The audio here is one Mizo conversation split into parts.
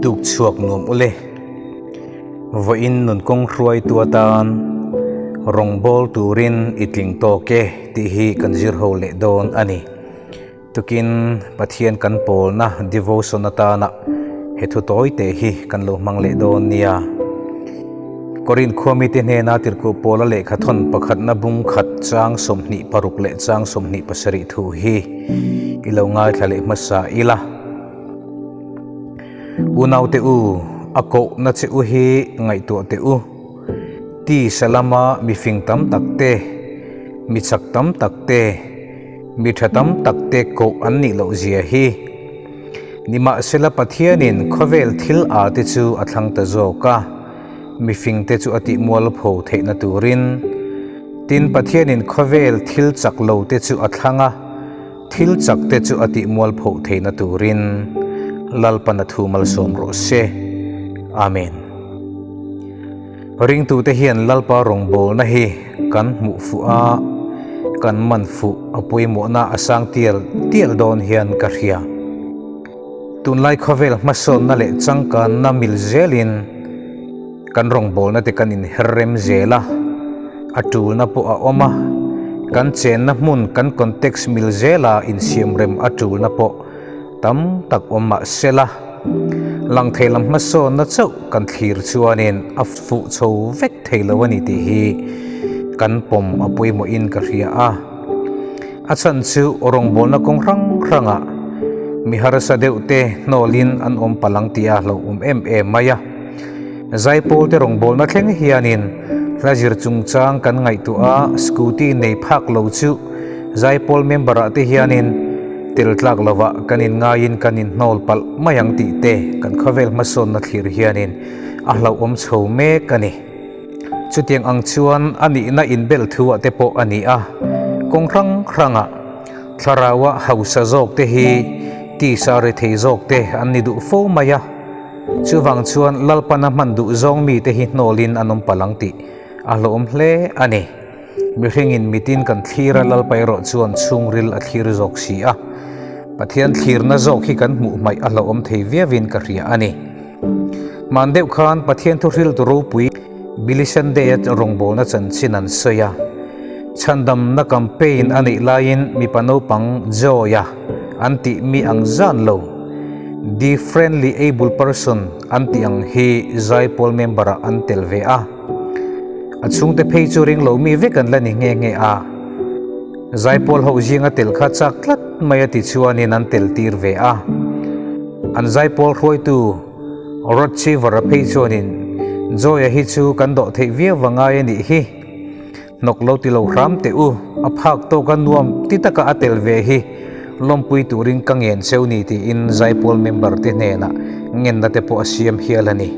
Tuk chhuak nuam ule. Vawiin nun kawng hruaitu atan rawngbâwl turin i tling tawk e tih hi kan zir ho leh dawn a ni. Tukin Pathian kan pawlna devotion atana he thu tawi teh hi kan lo hmang leh dawn nia. Korinth khua mite hnena tirhkuh pawla lehkha thawn pakhatna bung khat chang 26 leh chang 27 thu hi i lo ngaithla leh hmasa ila. Unaute u, a kohna che u hi ngaihtuah teh u. Tisa lama mifing tam tak te, mi chak tam tak te, Mi tha tam tak te koh an nih loh zia hi. Nimahsela Pathianin khawvel thil a te chu a thlang ta zawk a, mifing te chu a tih mualpho theihna turin. Tin, Pathianin khawvel thil chak lo te chu a thlang a, thil chak te chu a tih mualpho theihna turin. Lalpan a thu malsawm rawh se. Amen. Ringtute hian Lalpa rawngbawlna hi kan hmuh fuh a, kan man fuh a pawimawhna a sang tial tial dawn hian ka hria. Tunlai khawvel hmasawnna leh changkanna mil zelin kan rawngbawlna te kan inher rem zel a, a tulna pawh a awm a, kan chenna hmun kan context mil zela insiamrem a tulna pawh Tam tak awm mah sela, lang thei lam hmasawnna chauh kan thlir chuanin a fuh chho vek thei lo a ni tih hi kan pawm a pawimawhin ka hria a. A chhan chu rawngbawlna kawng hrang hrangah mi harsa deuh te hnawlin an awm palh ang tih a hlauhawm em em mai a. Zaipawl te rawngbawlna thleng hianin hla zir chungchang kan ngaihtuah a, scooty nei phak lo chu Zaipawl member ah te hianin tel tlak lovah kan inngaiin kan inhnawl palh mai ang tih te kan khawvel hmasawnna thlir hianin a hlauhawm chho mek a ni. Chutiang ang chuan a nihna inbel thu ah te pawh a ni a, kawng hrang hrangah thlaraua hausa zawk te hi tisa rethei zawk te an ni duh fo mai a, chuvang chuan Lalpana hman duh zawng mite hi hnawlin an awm palh ang tih a hlauhawm hle a ni. Mihringin mitin kan thlir a, Lalpa erawh chuan chhungril a thlir zawk si a. Pathian thlirna zawk hi kan hmuh hmaih a hlauhawm thei viauin ka hria a ni. Hman deuh khan Pathian thuhriltu ropui Billy Sunday-a rawngbawlna chanchin an sawi a. Chhandamna campaign a neih laiin mipa naupang Joy-a an tih mi ang zan lo, differently able person an tih ang hi zaipawl member-ah an tel ve a. A chhungte phei chu ring lo mi vek an la ni nghe nghe a. Zaipawl ho zinga tel kha chak tlat mai a ti chuanin an tel tir ve a. An zaipawl hruaitu Rod Cheever-a phei chuanin Joy-a hi chu kan dawh theih viau va ngai a nih hi. Hnawk lo ti lo hram teh u, a phak tawka nuam ti taka a tel ve hi lawmpui turin ka ngen cheu ni tiin Zaipawl member te hnenah ngenna te pawh a siam hial a ni.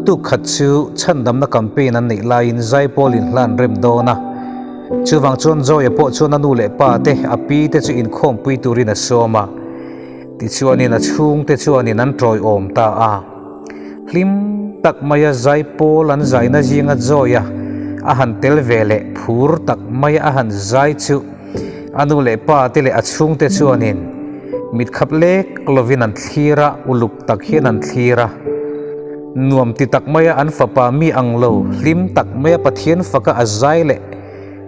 Tuk khat chu chhandamna campaign an neih laiin Zaipawl in hlan rem dawn a, chuvang chuan Joy-a pawh chuan a nu leh pa te, a pi te chu inkhawmpui turin a sawm a, tichuanin a chhungte chuanin an tawiawm ta a. Hlim tak maia zaipawl an zaina zinga Joy-a a han tel ve leh phur tak maia a han zai chu a nu leh pa te leh a chhungte chuanin mit khap lek lovin an thlir a, uluk tak hian an thlir a. Nuam ti tak maia an fapa mi ang lo hlim tak maia Pathian faka a zai leh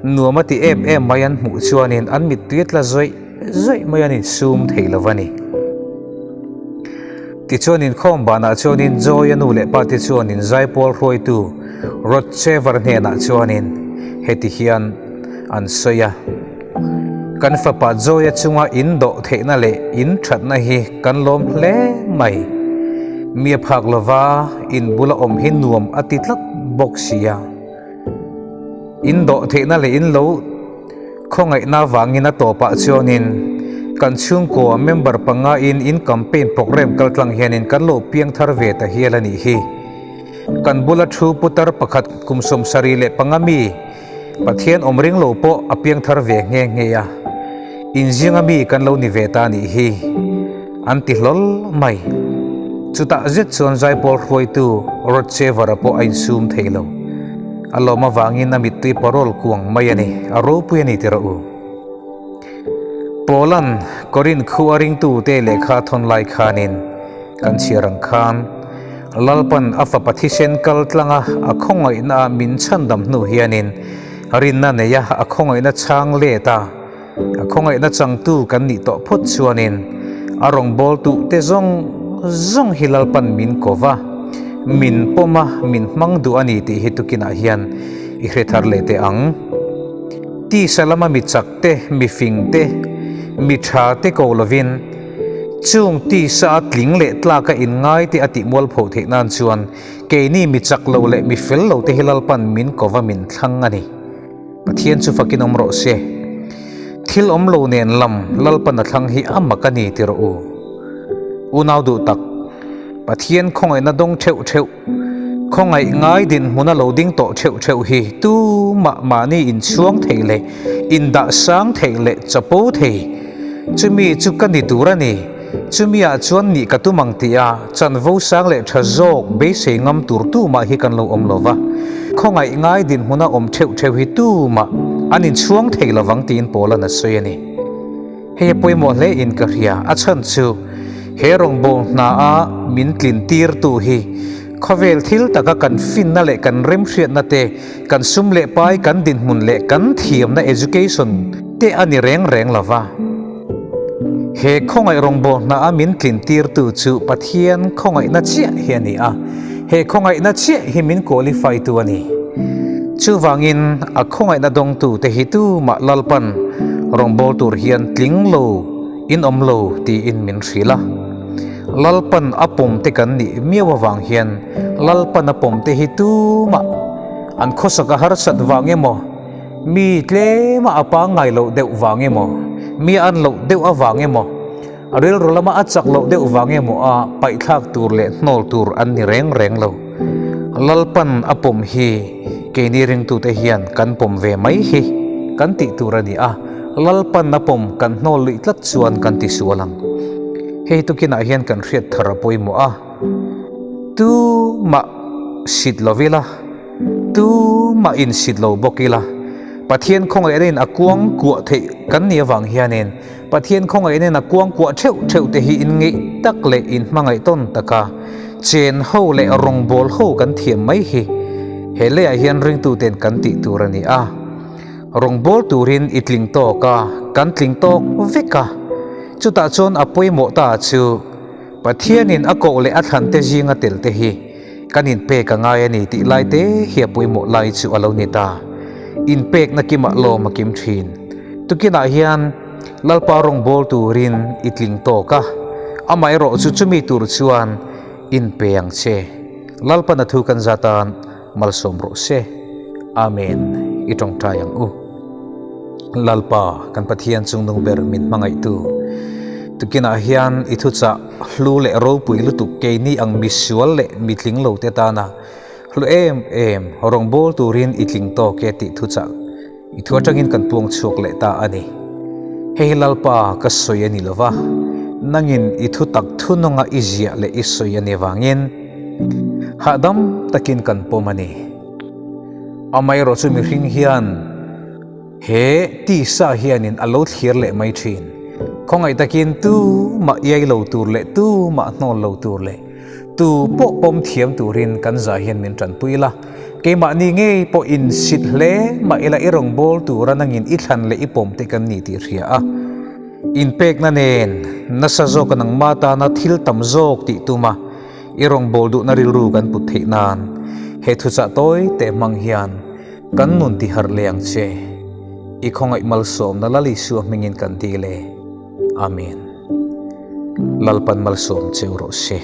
nuam a ti em em mai an hmuh chuanin an mittui a tla zawih zawih mai an insum thei lo va ni. Tichuan inkhawm banah chuanin Joy-a nu leh pate chuanin zaipawl hruaitu Rod Chever hnenah chuanin heti hian an sawi a, Kan fapa Joy-a chunga in dawh theihna leh in thatna hi kan lawm hle mai. Mi a phak lova in bula awm hi nuam a ti tlat bawk si a. In dawh theihna leh in lo Khawngaihna vangin a tawpah chuanin kan chhungkaw member pangain in campaign programme kaltlang hianin kan lo piang thar ve ta hial a nih hi. Kan bula thu putar pakhat kum 75 mi Pathian awm ring lo pawh a piang thar ve nghe nghe a, inzinga mi kan lo ni ve ta nih hi an ti hlawl mai. Chutah zet chuan Zaipawl hruaitu Rod Chever-a pawh a insum thei lo. A lawm avangin a mittui parol kuang mai a ni, a ropui a ni ti rawh u. Paula'n Korinth khu a ringtute lehkha a thawn lai khanin. Kan chhiar ang khan Lalpan a fapa thisen kal tlanga a khawngaihna a min chhandam hnu hianin rinna neia a khawngaihna chhang let a, a khawngaihna changtu kan nih tawh phawt chuanin a rawngbâwl tuhte zawng zawng hi Lalpan min ko va, min pawm a, min hmang duh a ni tih hi tukinah hian i hre thar leh teh ang. Tisa lama mi chak te, mi fing te, mi tha te ko lovin chung tisa a tling leh tlaka inngai te a tih mualpho theih nan chuan keini mi chak lo leh mi fel lo te hi Lalpan min ko va min thlang a ni. Pathian chu fakin awm rawh se. Thil awm lo nen lam Lalpan a thlang hi a mak a ni ti rawh u. Unau duh tak, Pathian khawngaihna dawng theuh theuh, khawngaih ngai dinhmuna lo ding tawh theuh theuh hi tumah mahni inchhuang thei leh indah sang thei leh chapo thei. Chumi chu ka ni tur a ni. Chumi ah chuan nih ka tum ang tih a, chanvo sang leh tha zawk beisei ngam tur tumah hi kan lo awm lo va. Khawngaih ngai dinhmuna awm theuh theuh hi tumah an inchhuang thei lovang tiin Paula'n a sawi a ni. Hei a pawimawh hle in ka hria, a chhan chu he rawngbâwl hna a min tlin tirtu hi khawvel thil taka kan finna leh kan remhriatna te, kan sum leh pai, kan dinhmun leh kan thiamna, education, te a ni reng reng lo va. He khawngaih rawngbâwl hna a min tlin tirtu chu Pathian khawngaihna chiah hi a ni a, he khawngaihna chiah hi min qualify tu a ni. Chuvangin a khawngaihna dawngtute hi tumah Lalpan rawngbâwl tur hian tling lo, in awm lo tiin min hrilh a. Lalpan a pawmte kan nih miau avang hian Lalpan a pawmte hi tumah an khawsak a harsat vang emaw, mi tlema a pangngai loh deuh vang emaw, mi a an loh deuh avang emaw, A rilru lama a chak loh deuh vang emaw a paihthlak tur leh hnawl tur an ni reng reng lo. Lalpan a pawm hi keini ringtute hian kan pawm ve mai hi kan tih tur a ni a, Lalpan a pawm kan hnawl luih tlat chuan kan ti sual ang. Hei tukinah hian kan hriat thar a pawimawh a, tumah sit lo ila, Tumah insit lo bawk ila, Pathian khawngaihna in a kuang kuah theih kan nih avang hianin Pathian khawngaihna in a kuang kuah theuh theuh te hi inngeih tak leh inhmangaih tawn taka chen ho leh rawngbâwl ho kan thiam mai hi he leiah hian ringtuten kan tih tur a ni a. Rawngbâwl turin i tling tawk a, kan tling tawk vek a. Chutah chuan a pawimawh ta chu Pathianin a koh leh a thlan te zinga tel te hi Kan inpek a ngai a ni tih lai te hi a pawimawh lai chu a lo ni ta. Inpekna kimah lawm a kim thin. Tukinah hian Lalpa rawngbâwl turin i tling tawk a, amaherawh chu chumi tur chuan inpe ang che. Lalpan a thu kan za tan malsawm rawh se. Amen. I tawngtai ang u. Lalpa, kan Pathian chungnung ber min hmangaihtu, tukinah hian i thuchah hlu leh ropui lutuk keini ang misual leh mitling lo te tana hlu em em rawngbâwl turin i tling tawk e tih thuchah i thu atangin kan puang chhuak leh ta a ni. Hei hi Lalpa ka sawi a ni lo va, nangin i thutak thununga i ziah leh i sawi a ni vangin hahdam takin kan pawm a ni. Amaherawh chu mihring hian he tisa hianin a lo thlir leh mai thin. Khawngaih takin tumah iai lo tur leh tumah hnawl lo tur leh tu pawh pawm thiam turin kan zah hian min tanpui la. Keimahni ngei pawh insit hle mah ila i rawngbâwl tura nangin i thlan leh i pawm te kan ni tih hria a. Inpekna nen nasa zawka nangmah tana thil tam zawk tih tuma I rawngbâwl duhna rilru kan put theih nan he thuchah tawi teh hmang hian kan nun ti harh leh ang che. I khawngaih malsawmna Lal Isua hmingin kan ti le. Amen. Lalpan malsawm cheu rawh se.